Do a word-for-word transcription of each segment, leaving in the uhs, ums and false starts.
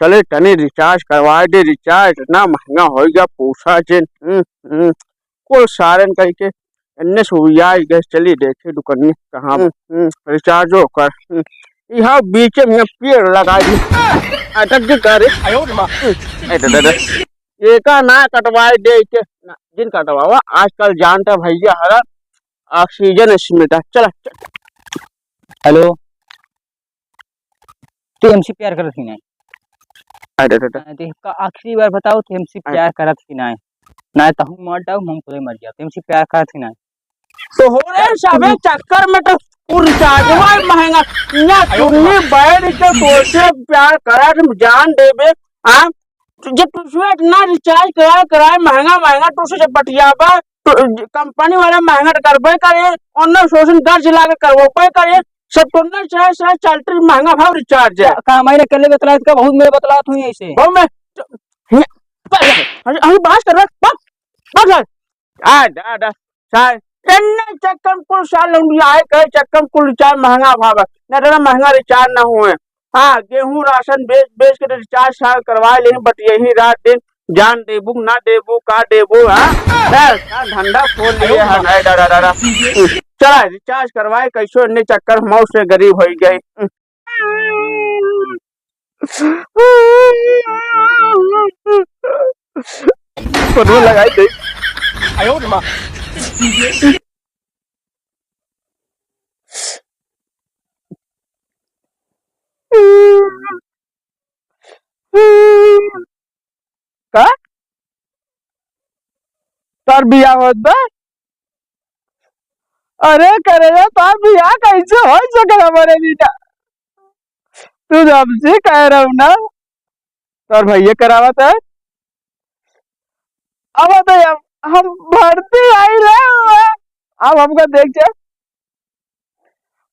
चले तनी recharge करवाए दे, recharge इतना महंगा होइ गया, पूछा जिन। हम्म, हम्म। कुल सारन कहि के एन्ने से उइयाइ गए, चली देखे दुकनिया कहाँ बा। हम्म, हम्म, recharge कर। हम्म, यहाँ बीचे में पेड़ लगाइ दी। अटक के करे। हम्म, ए दे, दे, दे। एका ना कटवाए दे के, ना, जिन कटवावा, आजकल जानता भैया हरा oxygen सीमित है। चला, चल। Hello। तू हमसे प्यार करत ही नाहीं। अरे, अरे, अरे। अ, देख, का आखिरी बार बताओ, तू हमसे अरे। प्यार करत ही नाहीं। नाहीं तो हम मर जाओ, हम खुदे मर जाओ। तू हमसे प्यार करत ही नाहीं। तो हो रे, सबे चक्कर में तो उ recharge भाई महंगा। ना तुमने बैठ के तोसे प्यार करा, तुम जान देबे। हाँ? तो जब तुझे इतना recharge कराए, कराए महंगा, महंगा, तो उसे जब बतियाबा, तो company वाला महंगा तो करबे करे, और ना शोषण दर्ज लाके करबे करे, सब तो ना चाहे, चाहे चलते महंगा भाव recharge है। का, का मायने कर ले बतला, इसका बहुत मेरे बतला तू ही ऐसे। बहुत मैं, तो, ये, अरे, अरे, बात कर रहा, बात, बात कर। आ, दा, दा, साल, एन्ने चक्कर कुल साल लौंडिया आए कहे चक्कर कुल recharge महंगा भाव है। ना दादा महंगा recharge ना हुए। हाँ, गेहूं राशन बेच, बेच के recharge साल करवा ले, but यही रात दिन जान देबू, ना देबू, का देबू, हाँ? बस, हाँ, धंधा खोल लिए हैं, अरे दादा, दादा। चला, recharge करवाए, कैसो इतने चक्कर मौत से गरीब होइ गए। फोनवा लगाई दे। का? तोर बियाह होत बा? अरे करे रे, तोर बियाह कैसे होइ सके हमरे बिना? तू तो हमसे कह रहा हूँ ना, तोर भैया करावत है। अब तो हम, हम भर्ती आई रे, अब हमका देख जा।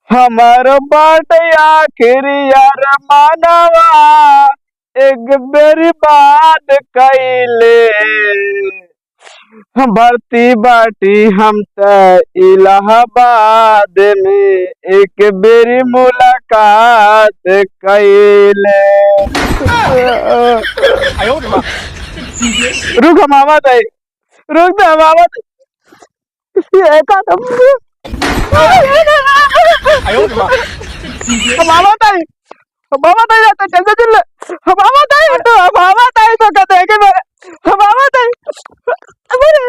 हमार बाटे आखिरी अरमानवा, एक बेरी बात कइले। भर्ती बाटी हम त इलाहाबाद में, एक बेरी मुलाकात कइले। रुक, हम आवत है, रुक, हम आवत है। ये का तुम? हम आवत है, हम आवत है, तो चल, चल, चल। हम आवत है, तो हम आवत है, तो कहते हैं कि मैं, हम आवत है। अरे, अरे,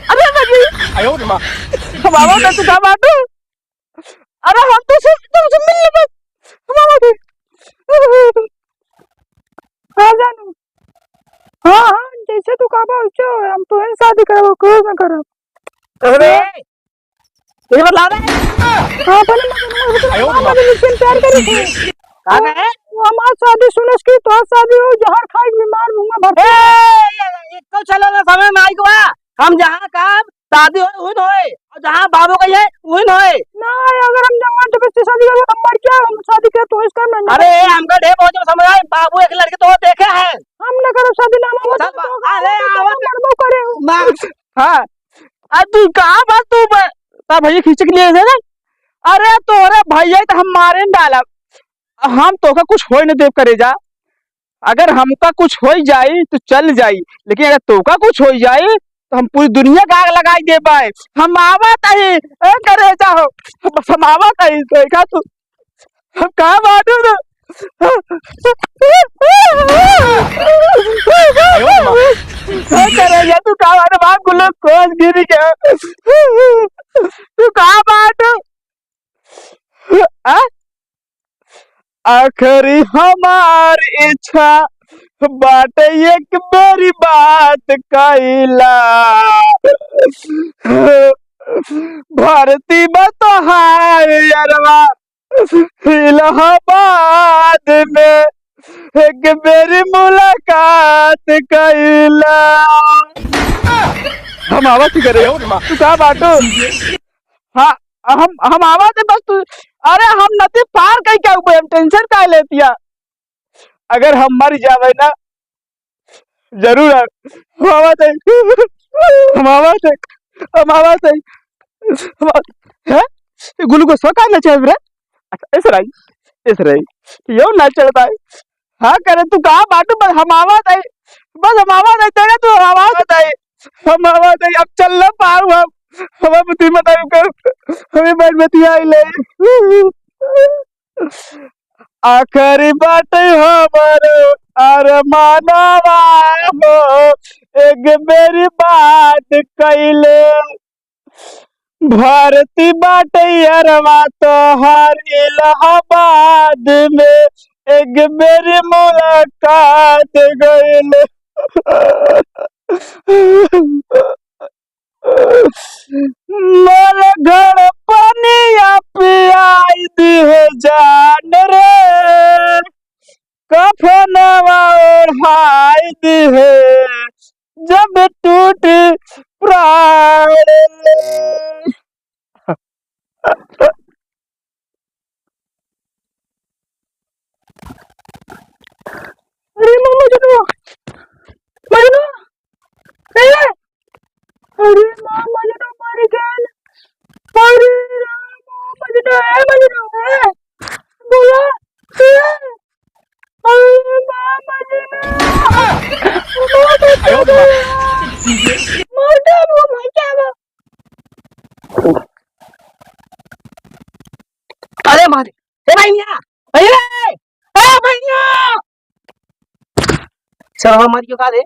अरे, अरे, हम आवत है, तो का बात है? अरे हम तो सिर्फ तुमसे मिलने बस। हम आवत है। हाँ जानू। हाँ, हाँ, जैसे तू कहबा वैसे हो, हम तोहे शादी करबो, कोई ना करब। अरे, ये बतला दे। हाँ, पहले मैं, मैं, मैं, आयो मैं, मैं, मैं प्यार करी थी। का कहे? वो हमार शादी सुनस की, तोहार शादी हो, जहर खाई बीमार मुंगा भर। ए, ये, ये, ये, तो चलो ना समय में आई को आ। हम जहाँ का शादी होए, उहिन होए, और जहाँ बाबू गई है, उहिन होए। ना, अगर हम जवान जबरदस्ती शादी करबो, तो मर जाओ, हम शादी के तो इसका मैं अरे, हमका ढेर बहुत समझ आए, बाबू एक लड़के तो देखे हैं। हम ना करब शादी, ना हम सब तो बा-, अरे, हम आवत करबो करे। ना। हाँ, आ तू कहाँ बा तू बा-, ता भैया खींच के लिए ऐसे ना? अरे, तोहरे भैया तो हम मारे न डालब, हम तोहका कुछ होए न देब करेजा। अगर हमका कुछ होइ जाई तो चल जाई, लेकिन अगर तोका कुछ होइ जाई तो हम पूरी दुनिया का आग लगाई देबे। हम आवत हई, ए करेजा हो, बस हम आवत हई, देखा तू, हम का बाटू ना। ए करेजा, तू का बाटू, बाप glucose गिर गया। तू का बाटू? आ? आखिरी हमार इच्छा बाटे एक बेरी बात कइला। भर्ती बा तोहार यारवा इलाहाबाद में, एक बेरी मुलाकात कइला। हम आवत ही करे। तू का बाटू? हाँ, हम, हम आवत है बस तू, अरे हम नदी पार कई के उबे, हम tension काहे लेतिया? अगर हम मर जावे ना, जरूर आ-, हम आवत है, हम आवत है, हम आवत है, हम आवत-, हैं? ये glucose का ना चाहिए रे? अच्छा, ऐसे रही, ऐसे रही। यो ना चलता है। हाँ करे, तू कहाँ बाटू? बस हम आवा ताई, बस हम आवा ताई, तेरे तू आवा ताई, हम आवा ताई। अब चल ना पाऊ हम, हमें बुद्धि मत आयु कर, हमें बैठ बतिया आई ले। आखिरी बाटे हमार अरमानवा हो, एक बेरी बात कइले। भरती बाटे अरवा तोहार इलाहाबाद में, एक बेरी मुलाकात गइले। मोर घर पनिया पियाई दिहे जान रे, कफनवा ओढ़ाई दिहे जब टूटी प्राण। अरे माँ मजनू, मजनू, ए, अरे माँ मजनू मर गया। अरे राम, मजनू, ए, मजनू, ए, बोला, ए, अरे माँ मजनू, माँ मजनू, मर गया वो भाई क्या वो? अरे मारे, ए भैया, भैया, ए भैया, सरवा मर गयो का रे?